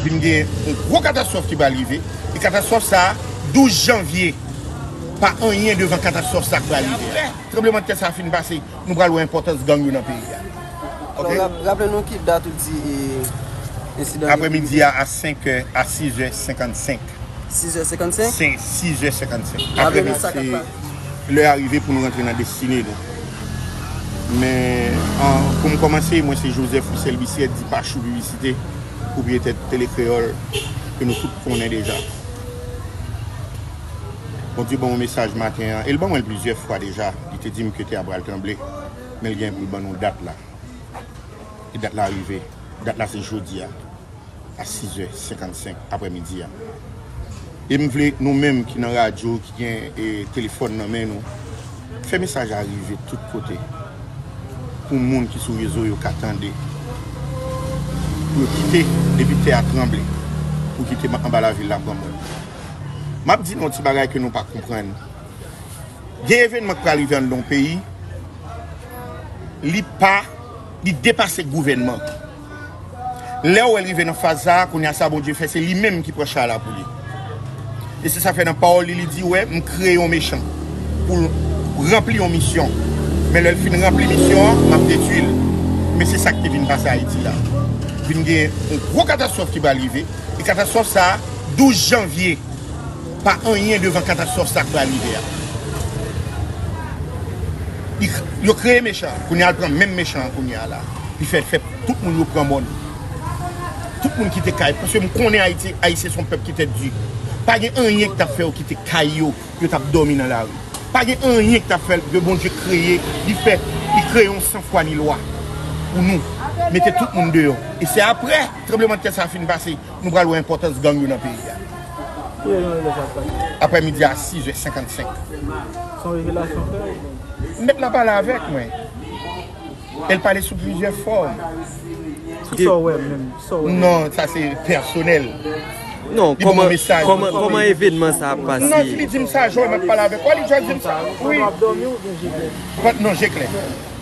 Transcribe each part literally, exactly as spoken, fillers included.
Vin gen yon gwo katastwòf ki pral rive. E katastwòf sa a, douz janvye, pa anyen devan katastwòf sa a k pral rive a. Tranblemanntè sa a fin pase, nou pral wè enpòtans gang yo nan peyi a. Ok? Donk, rap- raple nou ki dat ou di e, ensidan yo Aprèmidi a, a senk è, a sizè senkannsenk. Sizè senkannsenk? Senk, sizè senkannsenk. Raple nou sa k ap pase. Lè a rive pou nou rantre nan destine nou. Men, an, pou m kòmanse, mwen se Joseph Roussel Bisset, di Pachou Piblisite, pwopriyetè Tele Kreyòl, ke nou tout konnen deja. Bondye ban yon mesaj maten an, e l ban mwen l plizyè fwa deja. Li te di m ke tè a pral tranble, men l gen pou l ban nou dat la. E dat la rive. Dat la se jodi a, a sizè senkannsenk aprèmidi a. E m vle nou menm ki nan radyo, ki gen, e, telefòn nan men nou, fè mesaj la rive tout kote. Pou moun ki sou rezo yo ka tande. Pou yo kite, depi tè a tranble, pou kite ma- anba lavil la pran mòn. M ap di nou yon ti bagay ke nou pa konprann. Gen evènman k pral rive anndan yon peyi, li pa, li depase gouvènman. Lè w wè l rive nan faz sa a, kounye a sa Bondye fè, se li menm ki pran cha la pou li. E se sa fè nan pawòl li, li di, wè, m kreye yon mechan pou l ranpli yon misyon. Men lè l fin ranpli misyon an, m ap detwi l. Men se sa k te vin pase Ayiti la. Vin gen yon gwo katastwòf ki pral rive. E katastwòf sa a, douz janvye, pa anyen devan katastwòf sa k pral rive a. Li- Yo kreye mechan, kounye a l pran menm mechan an kounye a la. Li fè, fè tout moun yo pran mòn. Tout moun kite kay, paske m konnen Ayiti, Ayisyen se yon pèp ki tèt di. Pa gen anyen ki t ap fè yo kite kay yo, yo t ap dòmi nan lari. Pa gen anyen ki t ap fè l, ke Bondye kreye, li fè, li kreye yon san fwa ni lwa pou nou. Mete tout moun deyò. E se aprè tranblemanntè sa a fin pase, nou pral wè enpòtans gang yo nan peyi a. Ki lè sa ap pase? Aprèmidi a sizè senkannsenk. Se yon revelasyon fè ou? Mèt la pale avèk mwen. E l pale sou plizyè fòm. Kisa w wè menm? Kisa w wè menm? Non, sa se pèsonèl. Non, kòman, kòman, kòman evènman sa ap pase? Non, si li di m sa, jan w mèt pale avèk ou, li djòl di m sa. Wi. Pandan w ap dòmi oubyen je klè? Non, je klè.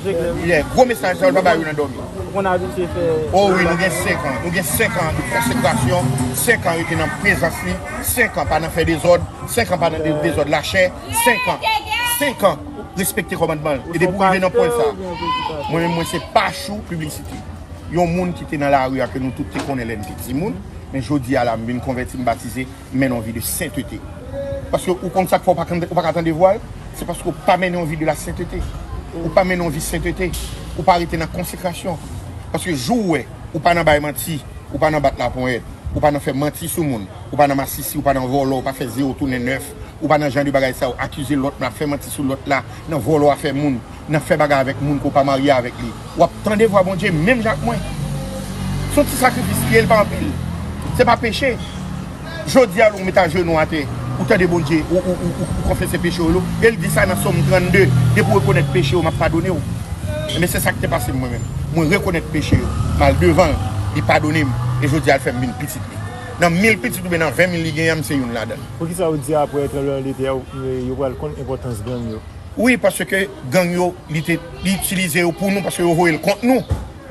Je klè. Yeah, gwo mesaj sa, ou pa bay yo nan dòmi. Ou konn abitye fè. Oh wi, nou gen senk an. Nou gen senk an de konsekrasyon, senk an rete nan prezans li, senk an pa nan fè dezòd, senk an pa nan de- dezòd lachè, senk an. Senk an. Respekte kòmandman l. E depi w rive nan pwen sa, mwen menm mwen se Pachou Piblisite. Yon moun ki te nan lari a ke nou tout te konnen lè n te timoun, men jodi a la m vin konvèti, m batize, m mennen yon vi de sentete. Paske ou konn sa k fè ou pa, ou pa ka tande vwa l? Se paske ou pa mennen yon vi de la sentete. Ou pa mennen yon vi sentete. Ou pa rete nan konsekrasyon. Paske jou ou wè, ou pa nan bay manti, ou pa nan bat laponyèt, ou pa nan fè manti sou moun, ou pa nan masisi, ou pa nan vòlò, ou pa fè zewo tounen nèf, ou pa nan jan de bagay sa yo, akize lòt la, fè manti sou lòt la, nan vòlò afè moun, nan fè bagay avèk moun ke w pa marye avèk li. W ap tande vwa Bondye menm jan ak mwen. Se yon ti sakrifis li ye, li pa anpil. Se pa peche. Jodi a, lè w met ajenou atè, ou tande Bondye, ou, ou, ou, ou, ou konfese peche w yo, e l di sa nan Sòm trannde, depi w rekonèt peche w, m ap padone w. Ebyen, se sa k te pase m mwen menm. Mwen rekonèt peche yo, m al devan l, li padone m, e jodi a l fè m vin pitit li. Nan mil pitit oubyen nan ven mil li genyen an, m se youn ladan l. Poukisa ou di apre tranblemanntè a, yo pral konn enpòtans gang yo? Wi, paske gang yo, li te, li itilize yo pou nou, paske yo voye l kont nou.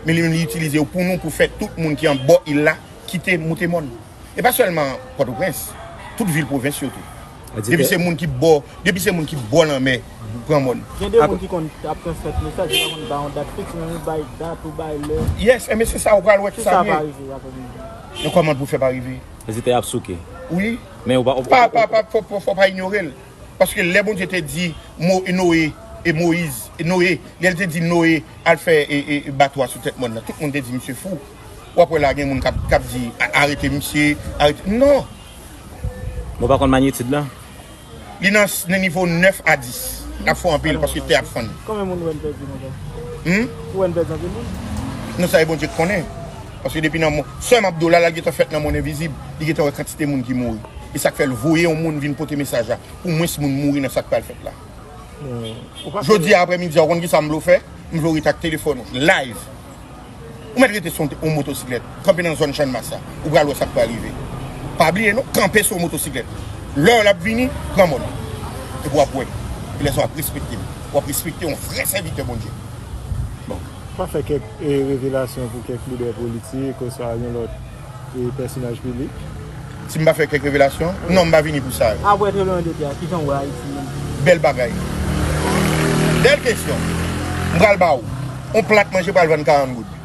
Men li menm, li itilize yo pou nou, pou fè tout moun ki anbò il la kite moute mòn. E pa sèlman Pòtoprens, tout vil pwovens yo tou. Depi se moun ki bò, depi se moun ki bò lanmè, pran mòn. Gen de moun ki konn ap transmèt mesaj, yo pa konn ba yon dat fiks, men ou bay dat, ou bay lè. Yes, enben se sa, ou pral wè ki sa l ye. Kisa pa rive apre midi? Men kòman l pou fè pa rive? Vizitè ap souke. Wi. Men ou pa, ou pa, pa, pa, fò, fò, fò pa inyore l. Paske lè Bondye te di Mo-, Noye, e Moyiz, e Noye, lè l te di Noye al fè, e, e, e bato a sou tèt mòn nan, tout moun te di misye fou. W ap wè la gen moun k ap, k ap di, "A-, arete misye, arete." Non! Bon, pa konn manyetid la? Li nan, nan nivo nèf a dis. L ap fò anpil paske tè ap fann. Konbyen moun ou wè n pèdi konsa? Hmm? Ou wè n pèdi anpil moun? Non, sa e Bondye k konnen. Paske depi nan mo-, sè m ap di w la, la l gentan fèt nan monn envizib. Li gentan wè kantite moun ki mouri. E sa k fè l voye yon moun vin pote mesaj la. Pou mwens moun mouri nan sa k pral fèt la. Jodi a aprèmidi a, ou konn kisa m vle w fè? M vle w rete ak telefòn ou, live. Ou mèt rete sou yon, yon motosiklèt, kanpe nan zòn Channmas la. Ou pral wè sa k pral rive. Pa bliye non, kanpe sou yon motosiklèt. Lè l ap vini, pran mòn. Epi w ap wè. Epi lè sa w ap respekte m. W ap respekte yon vrè sèvitè Bondye. Bon. Pa fè kèk, e, revelasyon pou kèk lidè politik, oswa yon lòt e pèsonaj piblik. Si m pa fè kèk revelasyon, non, m pa vini pou sa. Apre trembleman de tè a, kijan w wè Ayiti menm? Bèl bagay. Bèl kesyon. M pral ba w. On plat manje pral vann karant goud.